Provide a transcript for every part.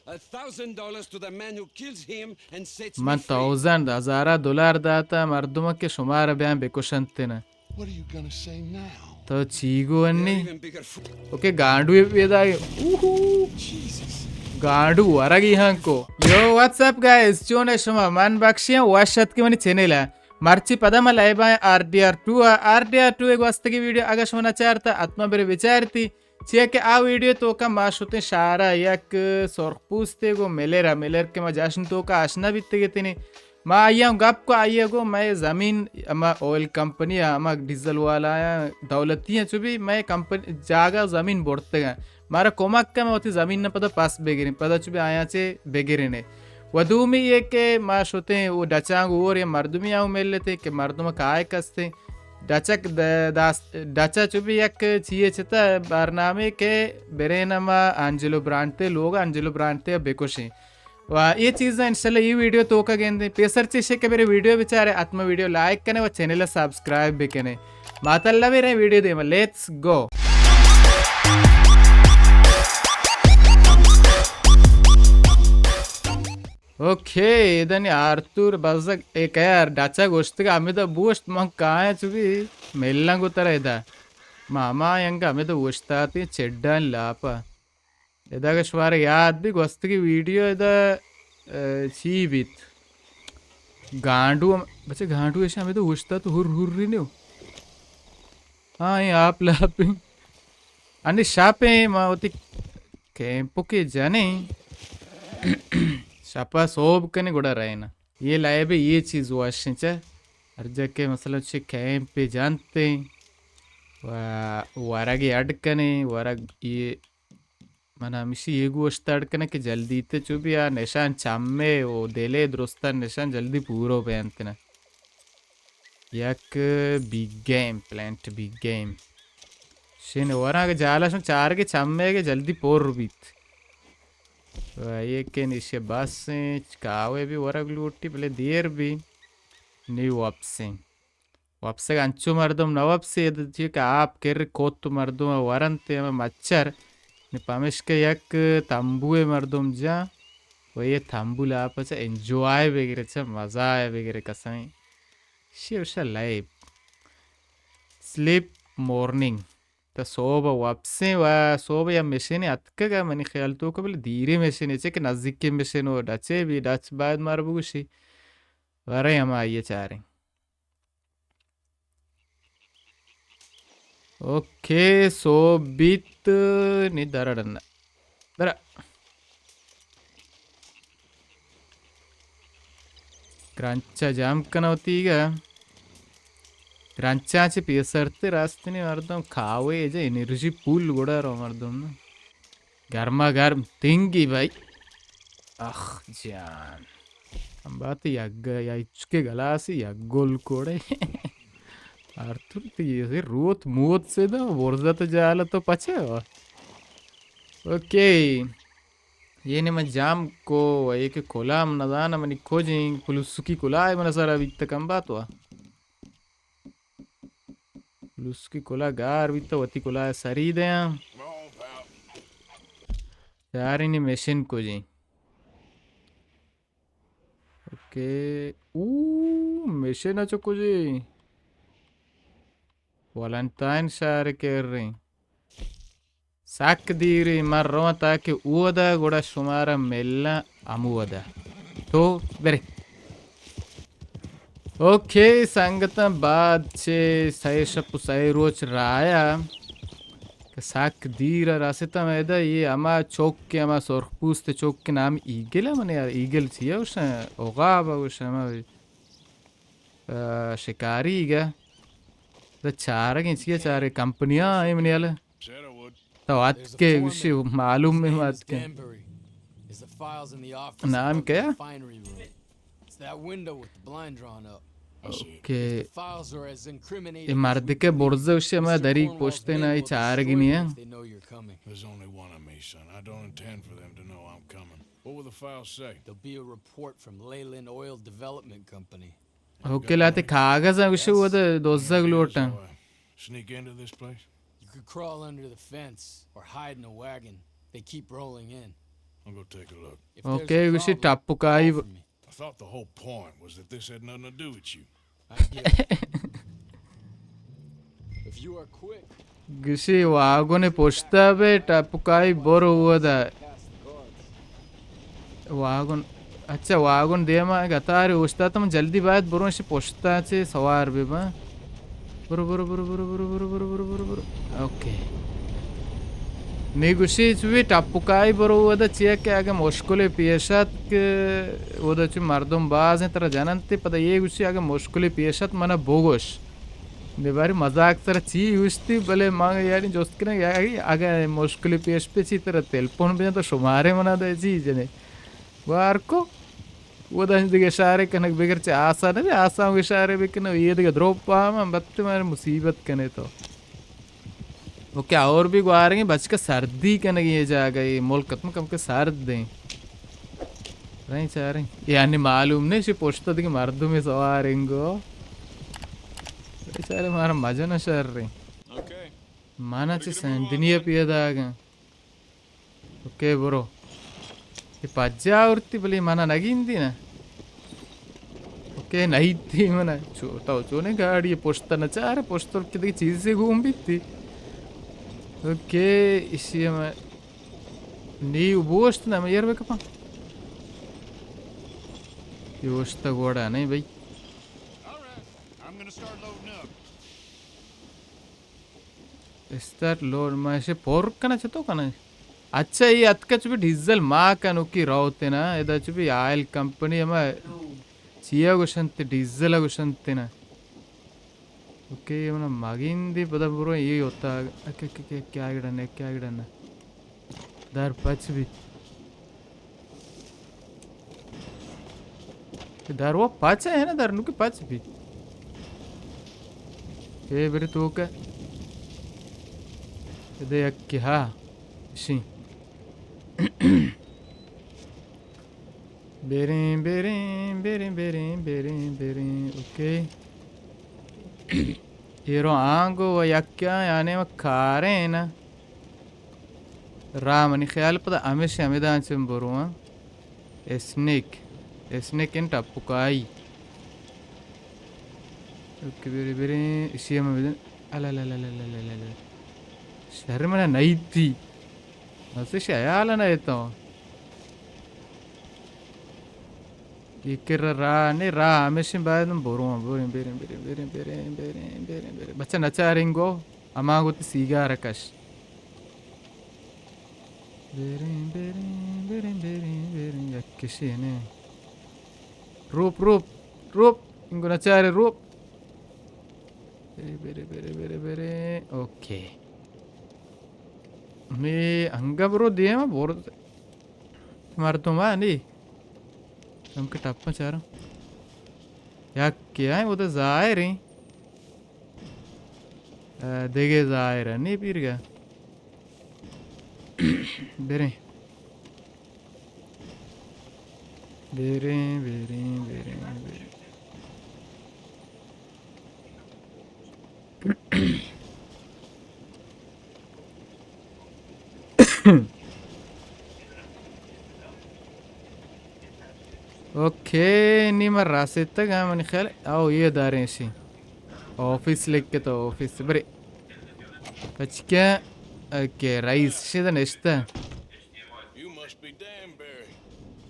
A thousand dollars to the man who kills him and sets me من free. تاوزنڈ، ہزارہ دلار داتا مردم کہ شمارا بیان بکشنت نا۔ What are you gonna say now? تو چی گو انی؟ They're even bigger f- okay, گانڈو پیدا۔ اوہو۔ Jesus. گانڈو ورگی Hindko. Yo, what's up guys? چون ہے شما؟ من بخشی ہوں، وش اتکی منی چینل ہے۔ مرچی پدا ما لائیو آئیں آر ڈی آر ٹو آ، آر ڈی آر ٹو ء گوستگی ویڈیو اگہ شما نہ چارتا، حتما برے بچارتی۔ چیا کہ آ ویڈیو توکا ما شتیں شہرا یک سرخ پوستے گو ملر ء، ملر کہ ما جشن توکا آشنا بیتگ اتنی۔ ما آئی ء گپ کو، آئی ء گو مئے زمین ہما آئل کمپنی ء، ہما ڈیزل والا ء دولتی ء، چو بھی مئے کمپنی جاگہ زمین برتگ ء۔ مارا کمک کن، ما وتی زمین ء پدا پس بگریں، پدا چو بھی آیاں چے بگریں۔ و دومی یہ کہ ما شتیں او ڈچاں گو اور یا مردمی آؤ ملتے کہ مردم کائے کستیں۔ ڈچک د-، داس-، ڈچا چو بھی یک چیئے چتا برنامے کہ برین ما انجلو برانتے لوگ، انجلو برانتے بکشیں۔ و یہ چیزاں انشاءاللہ یہ ویڈیو توکا گندیں۔ پیسر چیشے کہ میرے ویڈیو بچارے، حتما ویڈیو لائک کنے و چینل سبسکرائب بکنے۔ ماتلا میرے ویڈیو دے، لیٹس گو۔ اوکے، ادا نی آرتور بزگ اے کئے، ڈچا گوشتگ ہمیدا بوشت من کایاں چو بھی ملنگ و ترا ادا۔ ما ہما ینگ ہمیدا اوشتاتی چڈان لاپا۔ ادا کہ شمارا یاد بھی گوستگی ویڈیو ادا، اے، چی بیت؟ گانڈو ہم-، بچے گانڈو ایشی ہمیدا اوشتات ہر ہر ری نیو۔ ہاں، اے آپ لاپیں۔ انی شاپیں ما وتی کیمپو کہ جنیں، شپا سوب کنے گڑا رئینا۔ یہ لائب یہ چیز واشیں چہ ہر جا کہ مثلاً چہ کیمپ جنتیں و ورگ اڈ کنے، ورگ یہ من ہمیشی یہ گوشت اڈ کنے کہ جلدی تے چو بیا نشان چمے و دلے درستان نشان جلدی پورو بینتنے۔ یک big game, plant big game. شین وراں کہ جالا شن چارگے چمے کہ جلدی پر بیت۔ و یہ کہ نیشے بس کاوے بھی ورگ لوٹی بلے دیر بھی نی واپسیں۔ واپسگ انچو مردم نہ واپسی، ادا چی کہ آپ کر کوت مردم ورنت ہمے مچھر۔ نی پمشکہ یک تمبوے مردم جاں و یہ تمبو لاپا چہ انجوائے بگرے، چہ مزہ بگرے کسمیں۔ شی وشا لائف۔ Slip morning. تا صوب وپسیں و صوب یا مشین اتکگ منی خیال توکا، بلے دیریں مشین، چہ کہ نزیکیں مشین و ڈچے بھی، ڈچ باید مارا بگوشی۔ ورے ہما آئیے چاریں۔ اوکے، سوب بیت، نی درا ڈن۔ درا۔ گرانچا جام کنوتیگا۔ گرانچا چہ پیسرتے راستنی مردم کاوے جا انرژی پول گڑا رو مردم نا۔ گرما گرم تنگی بھائی۔ اخ جان۔ ہم بات یک گ-، یا ہچکے گلاسی یک گل کوڑے۔ آرتور تی یہ روت موت سے دا برزت جال تو پچے ہو۔ اوکے۔ یہ نے من جام کو و یہ کہ کلام نزانہ منی کجیں پلسکی کلائے من سرا بیت کم بات وا۔ لسکی کلا گار بیت، وتی کلا سری دیاں۔ چارینی مشین کجیں۔ اوکے۔ او، مشین چو کجیں۔ ولنٹائن شہر کریں۔ سک دیری من رواں تاکہ اودا گڑا شمارا ملاں ہمودا۔ تو برے۔ اوکے سنگتاں، بعد چہ سئے شپ و سئے روچ رایا کہ سک دیر رستم ادا، یہ ہما چوک کہ ہما سرخ پوست چوک کہ نام ایگل ہے، من یار ایگل چیا گوشن، عقاب گوشن، ہما، آ، شکاری گا۔ دا چارگیں چیا چارے کمپنیاں اے منی ہلے۔ تو اتکے گوشی معلوم میں اتکے۔ نام کیا؟ اوکے۔ اے مردکے برزہ گوشی ہما دری پشتے نا، اے چارگی نی ہے۔ What will the files say? There'll be a report from Leyland Oil Development Company. Okay, لہتے کاغذ ہیں، گوشے وہ دے دوزگ لوٹاں۔ Sneak into this place? You could crawl under the fence or hide in a wagon. They keep rolling in. I'll go take a look. Okay, گوشی ٹپکائی ب- I thought the whole point was that this had nothing to do with you. I get it. If you are quick, گوشی واگن پشتا بے، ٹپکائی برو اودا. Past the guards. واگن، اچھا، واگن دیما گتاری اوشتاتم، جلدی باید برو، اش پشتا چے سوار بے با. برو، برو، برو. اوکے. نی گوشی چوی ٹپکائی برو اودا، چیا کہ اگہ مشکلے پیش ات کہ اودا چو مردم باز انت ترا جننت، پدا یہ گوشی اگہ مشکلے پیش ات منا بگوش. نی باری مزاق سر چی گوشتی، بلے ما یعنی جست کنگ اگہ، اگہ مشکلے پیش پہ چی ترا تلپون بجن تو شمارے منا دے چی جنے. گوار کو. اودا دگہ اشارے کنگ بگر چہ آسا نہ بی، آسا ہم اشارے بکنے، یہ دگہ دروپ پام ہم بت مارے مصیبت کنے تو. اوکے، اور بھی گوارگیں بچکا سردی کنگی یہ جاگہ، یہ ملک اتم کم کے سرد دیں. رہیں چاریں. یعنی معلوم نہیں، شی پشت دگہ مردم سوار انگو. بیچارے مارا مزن شر رہیں. اوکے. مانا چہ سینڈنی پیدا آگاں. اوکے، برو. یہ پجا آورتی، بلے منا نگیندی نا. اوکے، نہیتی منا. چو، تو چونے گاڑی پشت نہ چارے، پشت کہ دیگه چیزے گون بیتی. اوکے، اسی ہم نیو بوشت نا، میں یار بکپاں. یہ اوشتا گوڑا نہیں بھائی. اسٹارٹ لوڈ، ما اسے پر کنا، چتو کنا؟ اچھا، یہ اتکا چو بھی ڈیزل ما کنوکی روتے نا، ادا چو بھی آئل کمپنی ہما چیا گوشنت، ڈیزل گوشنت نا. اوکے، یہ منا مگین دی پدا برو، یہ ہوتا. اوکے، اوکے، اوکے، کیا گڑن ہے، کیا گڑن ہے؟ در پچ بیت. کہ در وہ پچ ہے نا، در نوکی پچ بیت. اے برے تو کہ دے یک کہ ہا شی. بیریں، بیریں، بیریں، بیریں، بیریں، بیریں. اوکے. ایرو آنگو و یکیا یعنی و کاریں نا. را منی خیال پدا ہمیش ہمیدان چم برواں. اسنیک. اسنیک ان ٹپکائی. اوکے، برے، برے، اسی ہم بدن. الالالالالالالا. شر منا نئیتی. بس خیال نہ تو. یہ کر را نے را ہمیشہ باید برواں، بریں، بریں، بریں. بچہ نچاریں گو، اما گو تی سیگار کش. بریں، بریں، بریں، بریں، بریں، یک کشی نے. روپ، روپ، روپ، انگو نچارے روپ. برے، برے، برے، برے، برے. اوکے. میں انگا برو دیم، برو. مردم آ نی. ہم کہ ٹپاں چاراں. یک کہ آئیں، وہ تو ظاہر ہیں. آ، دگہ ظاہر ہے، نی پیرگا. بریں. بریں، بریں، بریں، بریں. اوکے، نی من راسیتگ ہاں، منی خیال، او، یہ داریں سی. آفس لکھ کے تو آفس، برے. پچکے، اوکے، رئیس شد نشتہ.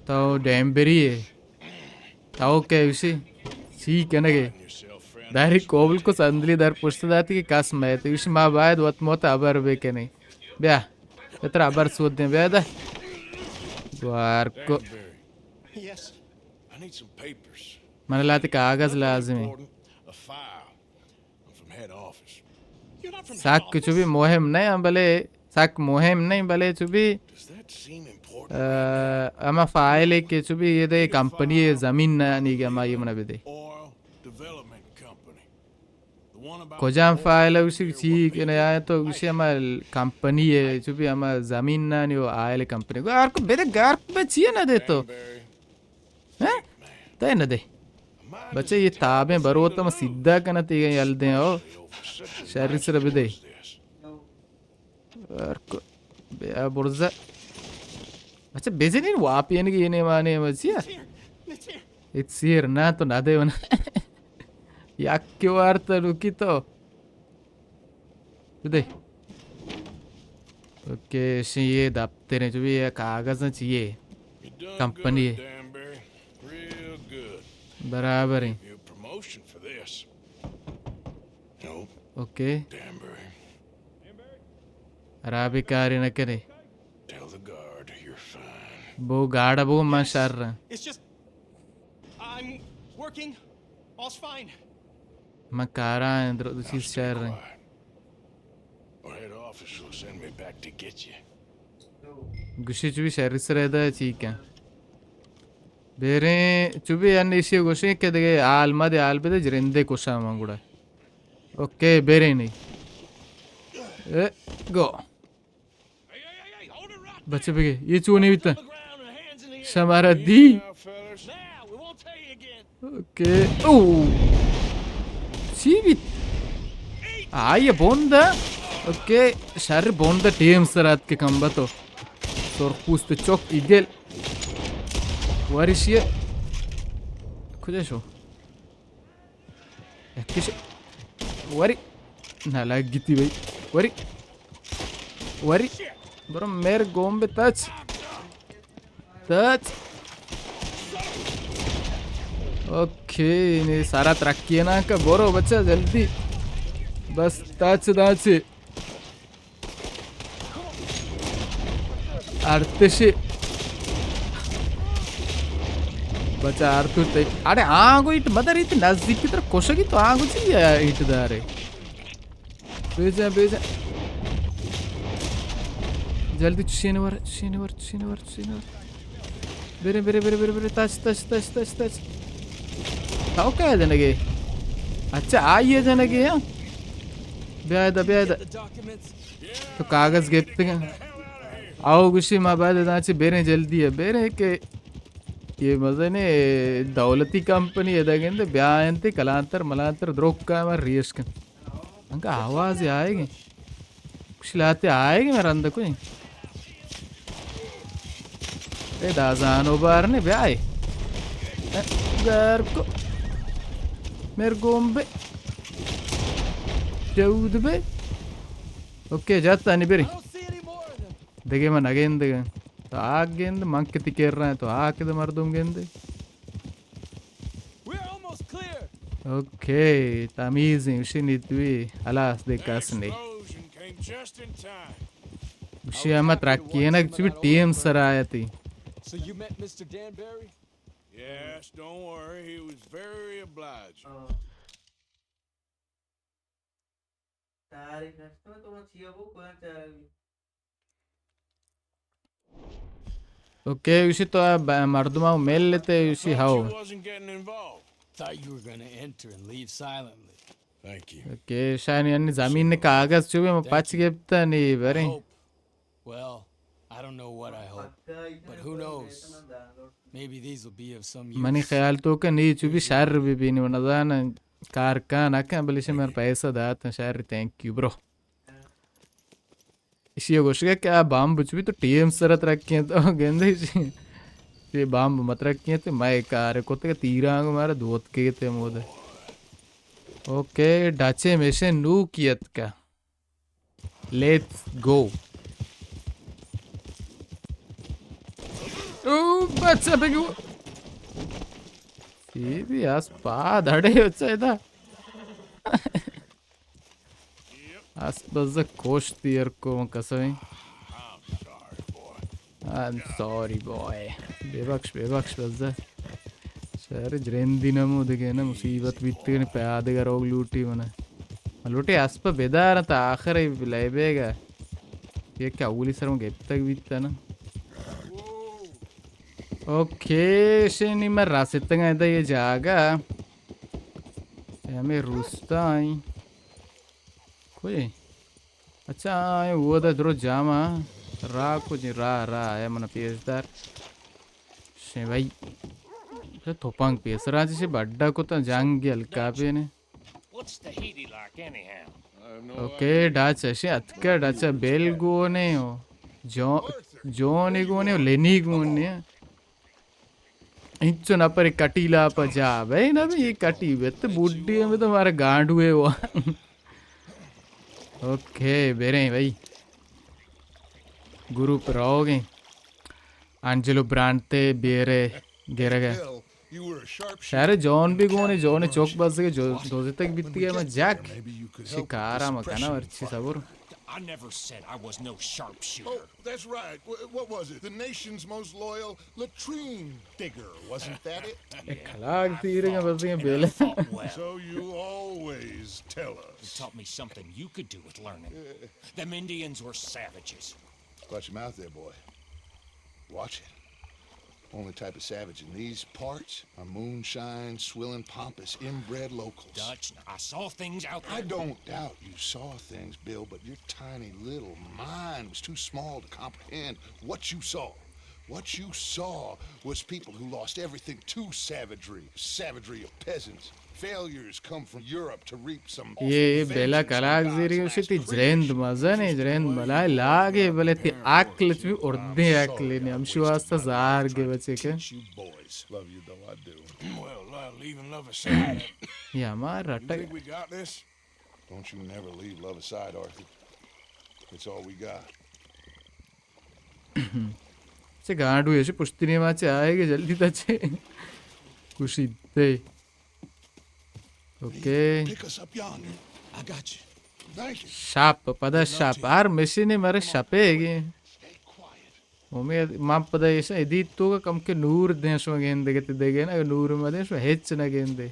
تو ڈیمبری ہے. تو کہ ایشی چی کنگے؟ داری قبول کو صندلی در پشت داتی کہ کس میت. ایشی ما باید وت موت ابر بکنی. بیا. پتر ابر سود دیں. بیا دا. گوار کو. من لاتی کاغذ لازمی. سک چو بھی مهم نہ، بلے سک مهم نہ، بلے چو بھی، آ، ہما فائل کہ چو بھی یہ دے کمپنی زمین نہ نیگا ما یہ منا بدے. کجام فائل ہے اسی چی کہ نہ آیا تو اسی ہما کمپنی ہے، چو بھی ہما زمین نہ نیو آئل کمپنی. گار کو بدے، گار کو بے چیئے نہ دے تو. ہاں؟ دے نہ دے. بچے، یہ تابیں بروت ہم سیدھا کنت، یہ یل دیں او. شری سر بدے. ارکو. بیا برزا. اچھا، بجنین واپی انگی یہ نیمانے مچیا. It's here. It's here. نا تو نہ دے ونا. یک کے وارتا رکی تو. تو دے. اوکے، شی یہ دفتر ہیں، جو بھی یہ کاغذ ہیں چاہیے. You done کمپنی good, ہے. Danbury. Real good. برابر ہیں. Give you a promotion for this. Nope. Okay. Danbury. خرابی کاری نہ کرے. Tell the guard you're fine. بو گاڑا بو، من شر. It's just, I'm working. All's fine. من کارا ہیں، درو چیز شر ہیں. Or head office will send me back to get you. گوشی چوبی شری سر دا چی کن. بیریں چوبی ان ایشی گوشی کہ دیگه حال ما دے، حال بده، جرندے کشا من گڑا. اوکے، بیریں نہیں. اے، گو. بچے بگے، یہ چونی بیتا؟ شمارا دی. اوکے. او. چی بیت؟ آئی بوندا. اوکے. شر بوندا ٹیم سرات کے کم بتو. سرخ پوست چوک ایگل. وارشی. کجا شو؟ یکیش. وری. نہ لگیتی بھائی. وری. وری. برو میر گوم بے تچ. تچ. اوکے، نے سارا ترقی ہے نا کہ برو بچہ جلدی. بس تچ داچے. ارتشی. بچہ ارتو تے. اڑے آنگو ایٹ مدر ایت نزدیک کی طرف کوشگی تو آنگو چی ایٹ دارے. بیجا، بیجا. جلدی چشینے ور، چشینے ور، چشینے ور، چشینے ور. برے، برے، برے، برے، برے. تچ، تچ، تچ، تچ، تچ. تو کیا جنگے؟ اچھا، آئیے جنگے، ہاں. بیائے دا، بیائے دا. تو کاغذ گپتگاں. آؤ گوشی ما بعد داں چہ بیریں جلدی ہے. بیریں کہ یہ مزنے دولتی کمپنی ادا گندے بیا انت کلانتر ملانتر دروک کا ما ریش کن. انکا آواز آئے گی. کچھ لاتے آئے گی میں رند کوئی. اے دازانو بار نے بیائے. گار کو. میر گوم بے. چود بے. اوکے، جاتا نی بری. دگہ من نگندگاں. تو آ گند، من کتی کر رہا ہے، تو آ کد مردم گندے. اوکے، تمیز ہیں، اشی نیتوی، ہلاس دے کس نے. اشی ہمت رکھی ہے نا، کچھ بھی ٹیم سر آیا تھی. So you met Mister Danbury? Yes, don't worry, he was very obliging. Okay, اشی تو مردم مل لیتے، اشی how. Thought you were gonna enter and leave silently. Thank you. Okay, شانی انی زمین نے کاغذ چوبے، ما پچ گپتا نی بریں. Well, I don't know what I hope, but who knows? Maybe these will be of some use. منی خیال تو کہ نی چوبی شر بی بینی، نزاناں کار کن نہ کن، بلے شمار پیسہ دات، شر، تھینک یو برو. اشی گوشگا کہ آ بمب چوبی تو ٹیم سرت رکھیں تو گندے اشی. یہ بمب مت رکھیں تو میں کار کتے تیرانگ مارا دوت کے تے مود. اوکے، ڈچے میشن نو کیت کا. Let's go. او بچہ بگو. سی بھی اس پا دڑے بچہ ادا. اس بزہ کوشتی ہر کو من کسویں. I'm sorry, boy. بے بخش، بے بخش بزہ. شہر جرندی نمو دگہ نا مصیبت بیتگنی پیادگہ روگ لوٹی منا. من لوٹی اسپ بدار تا آخر لیبے گا. یک اولی سر من گپتگ بیتا نا. اوکے، شنی من رستگاں ادا یہ جاگہ. ہمیں روستا آئیں. کوئی؟ اچھا، آئیں وہ دا درو جاما. راہ کو جی، راہ، راہ، اے من پیش دار. شے بھائی. اچھا، تھوپانگ پیسرا چی بڈا کو تا جنگ ہلکا پہ نے. What's Tahiti like, anyhow? Okay, ڈاچ اشی اتکا، ڈاچا بیل گو نے ہو. جو جونے گونے، لینی گونے۔ انچو نہ پرے کٹی لاپ جا۔ بھائی نہ بھائی، یہ کٹی بیت بڈی ہمیں تو ہمارا گانڈوے ہوا۔ اوکے، بیریں بھائی۔ گروپ روگیں۔ آنجلو برانتے بیرے گرگا۔ شہر جون بھی گونے، جون چوک بزگے، جو دوزتک بیتی ہے، میں جاک۔ شکارا مکانا ورچی صبر۔ I never said I was no sharpshooter. Oh, that's right. Wh- What was it? The nation's most loyal latrine digger, wasn't that it? اے کلاگ تیرگا بزگے بیلے۔ So you always tell us. You taught me something you could do with learning. Them Indians were savages. Watch your mouth there, boy. Watch it. Only type of savage in these parts are moonshine, swilling, pompous, inbred locals. Dutch, I saw things out there. I don't doubt you saw things, Bill, but your tiny little mind was too small to comprehend what you saw. What you saw was people who lost everything to savagery, savagery of peasants. Failures come from Europe to reap some یہ بیلا کلاگ زیری گوشی تی جرند مزن ہے، جرند بلائے لاگ ہے، بلے تی عقل چ بھی اردیں عقل نہیں، ہمشی واسطہ زار گے بچے کے۔ Teach you boys. Love you though, I do. Well, uh, leaving love aside, یا ما you رٹگ۔ Think we got this? Don't you never leave love aside, Arthur. It's all we got. چہ گانڈو ایش پشتی نیما چہ آئے گے جلدی تا چہ کشی تے۔ Okay. Pick us up yonder. I got you. Thank you. شپ، پدا شپ۔ ہر مشین مارے شپے گے۔ Stay quiet. امید من پدا ایش ادیت تو کم کے نور دیں شو گیندگے تے دگے نا، نور مدیں شو ہچ نہ گیندے۔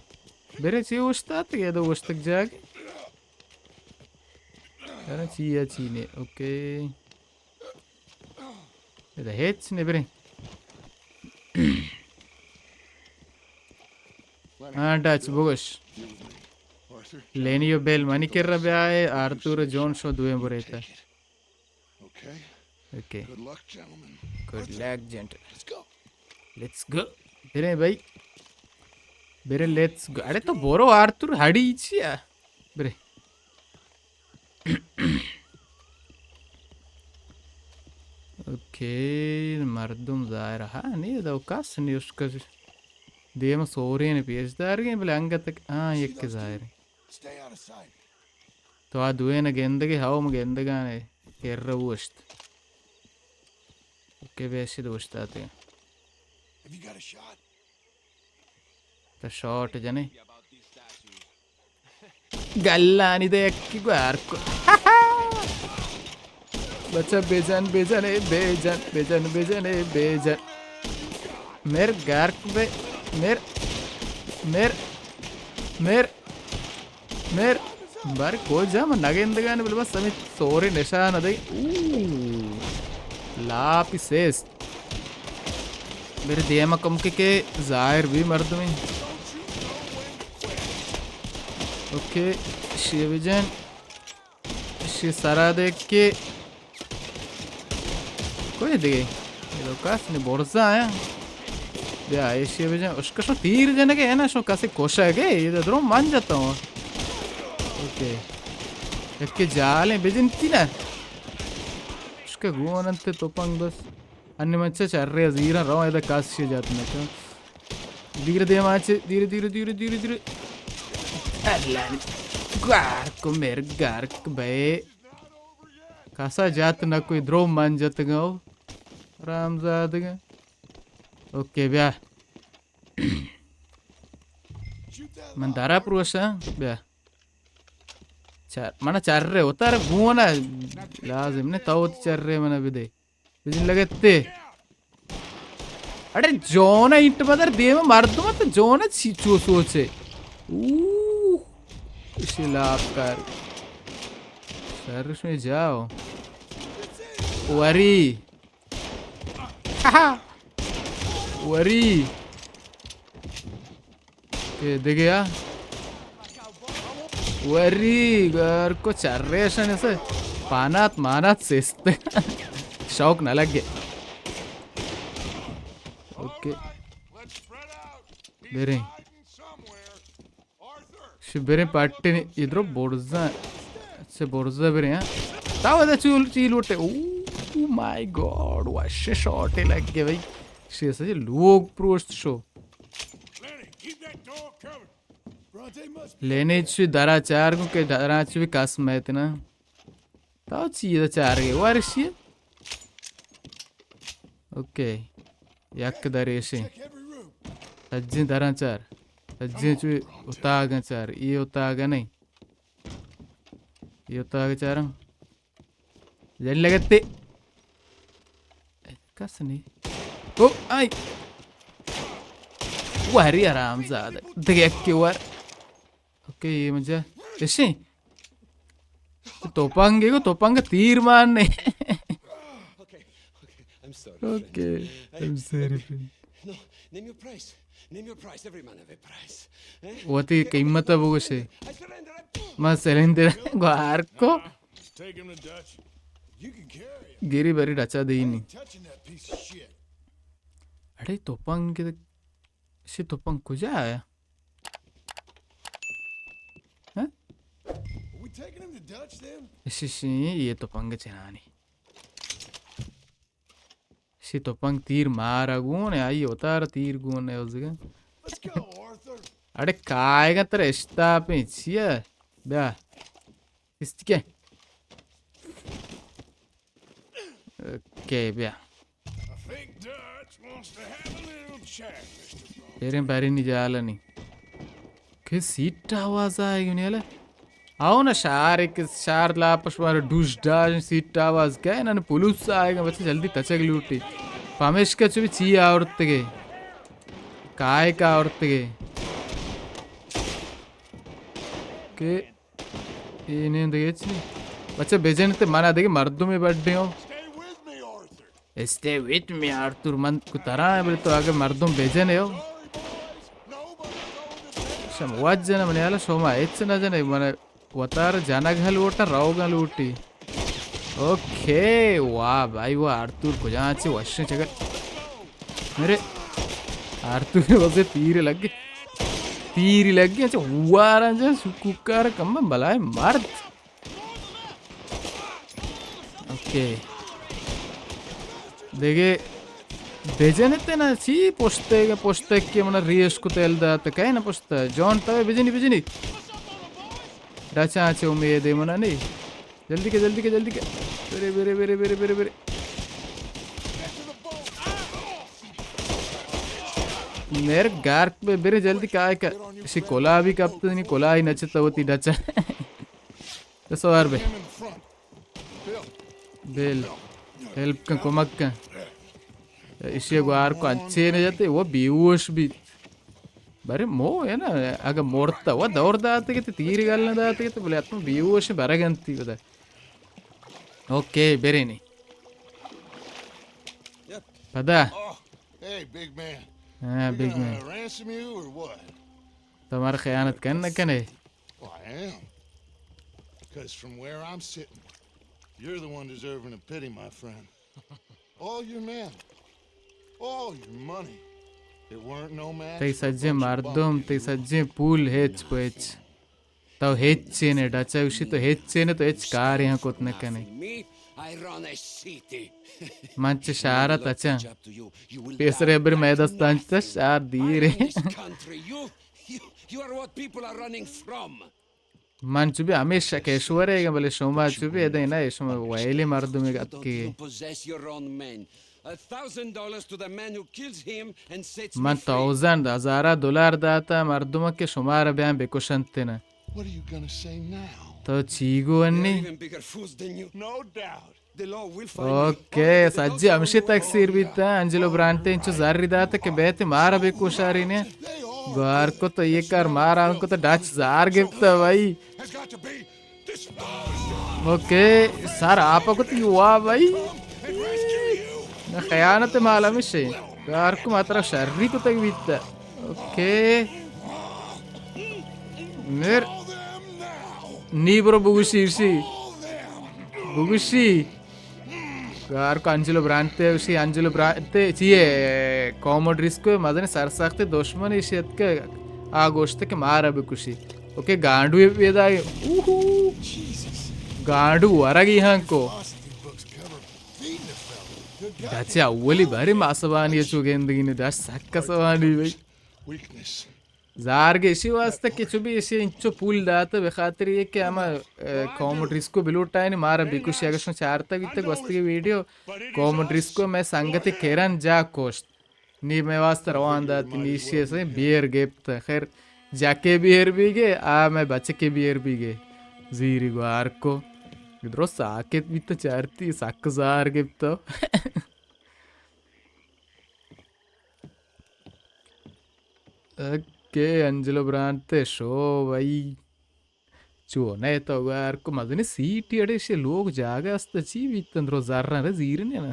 برے چی اوشتات گے دو اوشتک جاگے۔ یار چی یا چی نے۔ اوکے۔ ادا ہچ نہ بریں۔ ہاں، ڈچ بگوش۔ لینی و بیل منی کر بیا ہے، آرتور جون شو دوئیں بریتا۔ Okay. Okay. Good luck, gentlemen. Good luck, gentle. Let's go. Let's go. بریں بھائی۔ بریں، لیٹس گو۔ اڑے تو برو آرتور، ہڑی چیا؟ برے۔ اوکے، مردم ظاہر ہا نہیں، دا کس نہیں، اس کا دیم سورین پیش دار گئے، بلے انگت تک، ہاں، یک ظاہر ہے۔ Stay out of sight. تو آ دوئین گندگے، ہاو من گندگانے، کر روشت۔ اوکے، بیشی دوشتاتے۔ Have you got a shot? تو شاٹ جنے۔ گلانی دے یکی گوار کو۔ بچہ بجن، بجن، اے بجن، بجن، بجن، اے بجن۔ مر گرک بے، مر، مر، مر۔ مر، بار کجا من نگندگان، بل بس ہمیں سورے نشان دے۔ اوہ، لاپی سیست۔ میرے دیما کم کے، کے ظاہر بھی مردمیں۔ اوکے، شی بجن۔ شی سرا دیکھ کے۔ کوئی دیگه؟ یہ تو کس نے برزا ہے۔ بیا، ایشی بجن، اشکا شو تیر جنگے ہے نا، شو کسی کوشا گے، یہ تو درو من جاتا ہوں۔ اوکے۔ ایک کے جالیں بجن تی نا۔ اشکا گون انت تو پنگ بس۔ انی من چہ چرے زیرا رو، ادا کس شی جات نہ کن۔ دیر دیما چہ، دیر، دیر، دیر، دیر، دیر۔ اللہ نی۔ گارک مر گارک بے۔ کسا جات نہ کوئی، درو من جتگا او۔ رام زادگا۔ اوکے، بیا۔ من دارا پروشا، بیا۔ چر، منا چرے، اتارا گونا۔ لازم نے تو چرے منا بدے۔ بجن لگتے۔ اڑے جونا اینٹ بدر دیم مردم تو جونا چی چو سوچے۔ اوہ۔ اسی لاپ کار۔ سر شوی جاؤ۔ وری۔ وری۔ کہ دگہ آ۔ وری، گار کو چرے شن اسے۔ پانات مانات سیست۔ شوق نہ لگے۔ اوکے۔ بریں۔ شو بریں پاٹے نے ادرو برزا۔ اچھا، برزا بریں، ہاں۔ تاو دا چول چیل وٹے۔ او، او مائی گاڈ، وش شاٹے لگے بھائی. شی سجے لوگ پروشت شو. لینی چوی درا چار گو کہ درا چوی کس میت نا. تو چی دا چار گے وارشی؟ اوکے. یک دریشی. سجیں درا چار. سجیں چوی اتاگا چار. یہ اتاگا نہیں. یہ اتاگا چارم. جن لگتے. کس نہیں. او، آئی. واری آرام زاد. دگه یکی وار. اوکے، یہ مجھے. اشی. توپنگے کو، توپنگ تیر مارنے. Okay, okay, I'm sorry, friend. Okay, I'm sorry, friend. No, name your price. Name your price. Every man have a price. Eh? وتی قیمت بگوشے. I surrender. I... ما سرندر گوار کو. Just take him to Dutch. You can carry him. گیری بری ڈچا دینی. I ain't touching that piece of shit. اڑے توپنگ، اشی توپنگ کجا آیا؟ ہاں؟ Are we taking him to Dutch then? اشی، اشی، یہ توپنگ چنانی. اشی توپنگ تیر مارا گون ہے، آئی اتارا تیر گون ہے، ازگا. Let's go, Arthur. اڑے کائے گا ترا اشتاپیں چیا؟ بیا. است کیا؟ اوکے، بیا. I think Dutch wants to have a little chat, Mister Bond. بریں بری نی جالنی. کہ سیٹ آواز آئے گی نیلے. آؤ نا شہر، ایک شہر لاپش مارا ڈوش ڈاش سیٹ آواز کئے نا، پولیس آئے گا، بچے جلدی تچگ لوٹی. پمیشکا چو بھی چی آورتگے، کائے کا آورتگے. کہ اے نیں دگہ ہچ نیں. بچہ بجن تے منا دگہ مردمے بڈے ہوں. Stay with me, Arthur. من کو ترا ہے، بلے تو اگہ مردم بجنے ہو. شم وت جنہ، منی حالا شما ہچ نہ جنے، من وتار جنگ ہل لوٹا، روگا لوٹی. اوکے، واہ بھائی واہ، آرتور کجا چے وشیں چکر. میرے آرتور واسے تیر لگے، تیر لگے، اچھا، وارا جا سکوکار کم بلائے مرد. اوکے. دگہ بجنتے نا، چی پشتے گا، پشتے کہ منا ریش کو تیل دات، کئے نا پشتا؟ جان تو بجنی، بجنی. ڈچاں چہ امید منا نہیں. جلدی کے، جلدی کے، جلدی کے. برے، برے، برے. میر گارک بے، برے جلدی کے آئے کا. اسی کولا بھی کپت نہیں، کولا ہی نچتا ہوتی ڈچا. تو سوار بے. بیل. ہیلپ کن، کمک کن. ایشی گوار کو انچے نہ جاتے، وہ بیہوش بیت. برے مو ہے نا، اگہ مرتا، وہ دور داتے کہ تیر گل نہ داتے کہ بلے اتم بیہوش برگ انتی بدا. اوکے، برے نہیں. پدا. Hey, big man. ہاں، بگ مین. Ransom you or what? تو ہمارا خیانت کن نہ کنے؟ Well, I am. Because from where I'm sitting, you're the one deserving of pity, my friend. All your men, all your money, it weren't no match for a bunch of bum. تئی سجیں مردم، تئی سجیں پول ہچ پہ ہچ. تو ہچ چینے ڈچا گوشی، تو ہچ چینے، تو ہچ کارے ہاں کت نہ کنے. من چہ شہر ءَ تچاں. پیسرے بر مئے دستاں چہ شہر دیر ایں. من چو بی ہمیشہ کشورے گا، بلے شما چو بی ادے نہ، شما ویلی مردمے اتکے. من تاؤزنڈ، ہزارہ دلار داتا مردم کہ شما را بیان بکشنت نہ. What are you gonna say now? تو چی گو انی؟ They're even bigger fools than you. No doubt. The law will find me. Okay, سجی ہمشی تقصیر بیتا. انجلو برانتے انچو زری داتا کہ بیت مارا بکشاری نے. گوار کو تو یہ کار مارا کو تو ڈچ زار گپتا بھائی. Has got to be. Okay, sir آپ کو تی وا بھائی. نہ خیانت مال ہمیشہ. گوار کو مطلب شری کو تک بیتا. اوکے. میر نی برو بگوشی اشی. بگوشی. گار کو انجلو برانتے، اشی انجلو برانتے چیے؟ کوموڈریسکو مزنی سرسخت دشمن اشی اتکہ آ گوشت کہ مارا بکشی. اوکے، گانڈو پیدا. اوہو. گانڈو ورگی ہاں کو. Philosophy books cover feeding a fellow. چاچے اولی باری ما سوانی چو گندگی نے داشت سک سوانی بھائی۔ زارگ اشی واسطہ کہ چو بھی اشی انچو پول داتا بخاطر یہ کہ ہما قوم ڈریسکو بلوٹائنی مارا بکشی۔ اگر شما چارتا بیتا گوستگی ویڈیو، قوم ڈریسکو میں سنگت کرن جا کشت، نی میں واسطہ روان داتی، نی اشی سے بیر گپت۔ خیر، جاکے بیر بیگے، آ میں بچکے بیر بیگے۔ زیری گوار کو درست ساکت بیتا چارتی، سک زار گپتا۔ اوکے، انجلو برانتے شو بھائی۔ چو نہ تو گار کو مزنی سیٹی اڑے شے لوگ جاگہ است چی بیتن درو زر نہ زیر نے نا۔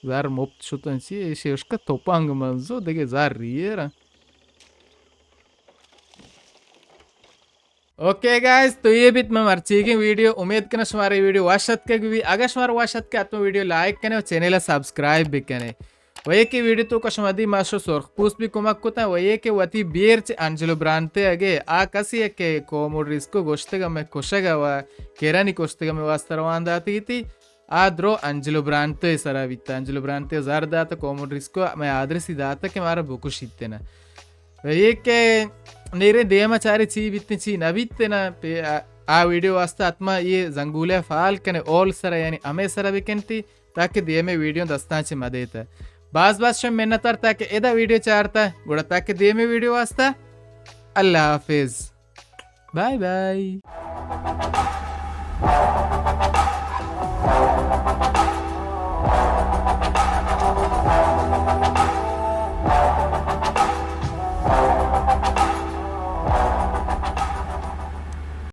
زر مفت شتن چی شے اشکا توپانگ منزو دگے زر ریے را۔ اوکے گائز، تو یہ بیت میں مرچیگیں ویڈیو۔ امید کناں شمارا یہ ویڈیو وش اتکگ بی۔ اگر شمارا وش اتکگ، حتما ویڈیو لائک کنے و چینل سبسکرائب بکنے۔ و یہ کہ ویڈیو تو کشمدی ماشو سرخ پوست بھی کمک کتا۔ و یہ کہ وتی بیر چ انجلو برانتے اگے آ کسی ہے کہ کومو ڈریسکو گوشتگا میں کشگا و کیرانی کشتگا میں واسطہ روان داتی تھی۔ آ درو انجلو برانتے سرا بیتا۔ انجلو برانتے زر داتا، کومو ڈریسکو میں آدرسی داتا کہ مارا بکشیت نا۔ و یہ کہ نیرے دیما چارے چی بیتیں چی نہ بیتیں نا، پہ آ، آ ویڈیو واسطہ حتما یہ زنگولے فعال کنے، اول سرا یعنی ہمے سرا بکنتی، تاکہ دیمے ویڈیو دستاں چہ مدیتا۔ باز باز شم منتر تاکہ ادا ویڈیو چارتا، گڑا تاکہ دیمے ویڈیو واسطہ اللہ حافظ۔ Bye bye.